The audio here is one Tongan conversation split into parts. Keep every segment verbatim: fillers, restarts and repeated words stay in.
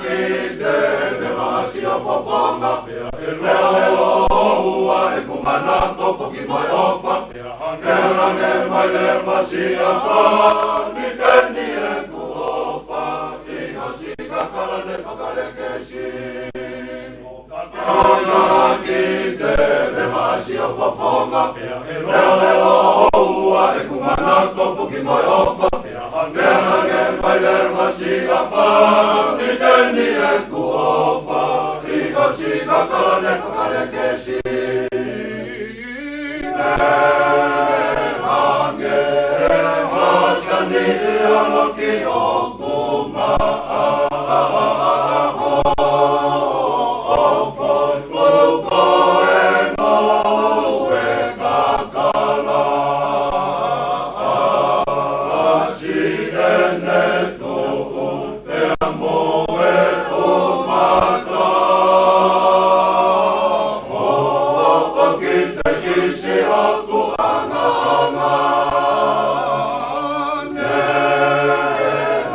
Ki te leva ʻa siʻo fofonga, pea ʻe lea ʻe lōua ʻeku manako foki mo e ʻofa, pea hangē ange mai leva siʻa fāmite ni ʻeku ʻofa, ʻi ho siʻi kakala ne fakalekesi. Ka ke ʻoua ki te leva ʻa siʻo fofonga, pea ʻe lea ʻe lōua ʻeku manako foki mo e ʻofa, pea hangē ange mai leva siʻa fāmite ni ʻeku ʻofa, ʻi ho siʻi kakala ne fakalekesi. Ne hangē ha sani ʻi ʻaloki ʻoku maʻa, ʻo fonu ko e ngoue kakala, ʻa siʻene tuʻu pea mo e ʻumata. ʻOku te kisi ʻoku ʻangaʻanga, ne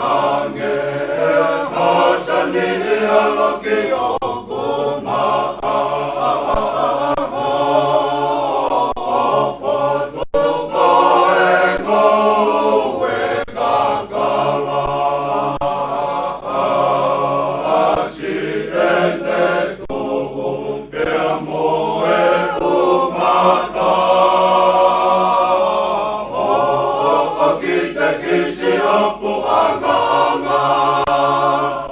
hangē ha sani ʻi ʻaloki ʻoku maʻa, ʻo fonu ko e ngoue kakala, ʻa siʻene tuʻu pea mo e ʻumata. ʻOku te kisi ʻoku ʻangaʻanga,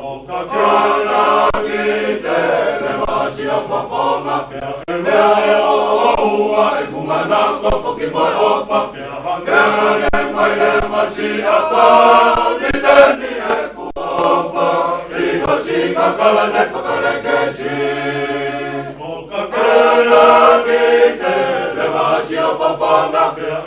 ʻo ka ke ʻoua ki te leva ʻa siʻo fofonga, pea ʻe lea ʻe lōua ʻeku manako foki mo e ʻofa, pea hangē ange mai leva siʻa fāmite ni ʻeku ʻofa, ʻi ho siʻi kakala ne fakalekesi. ʻO ka ke ʻoua ki te leva ʻa siʻo fofonga, pea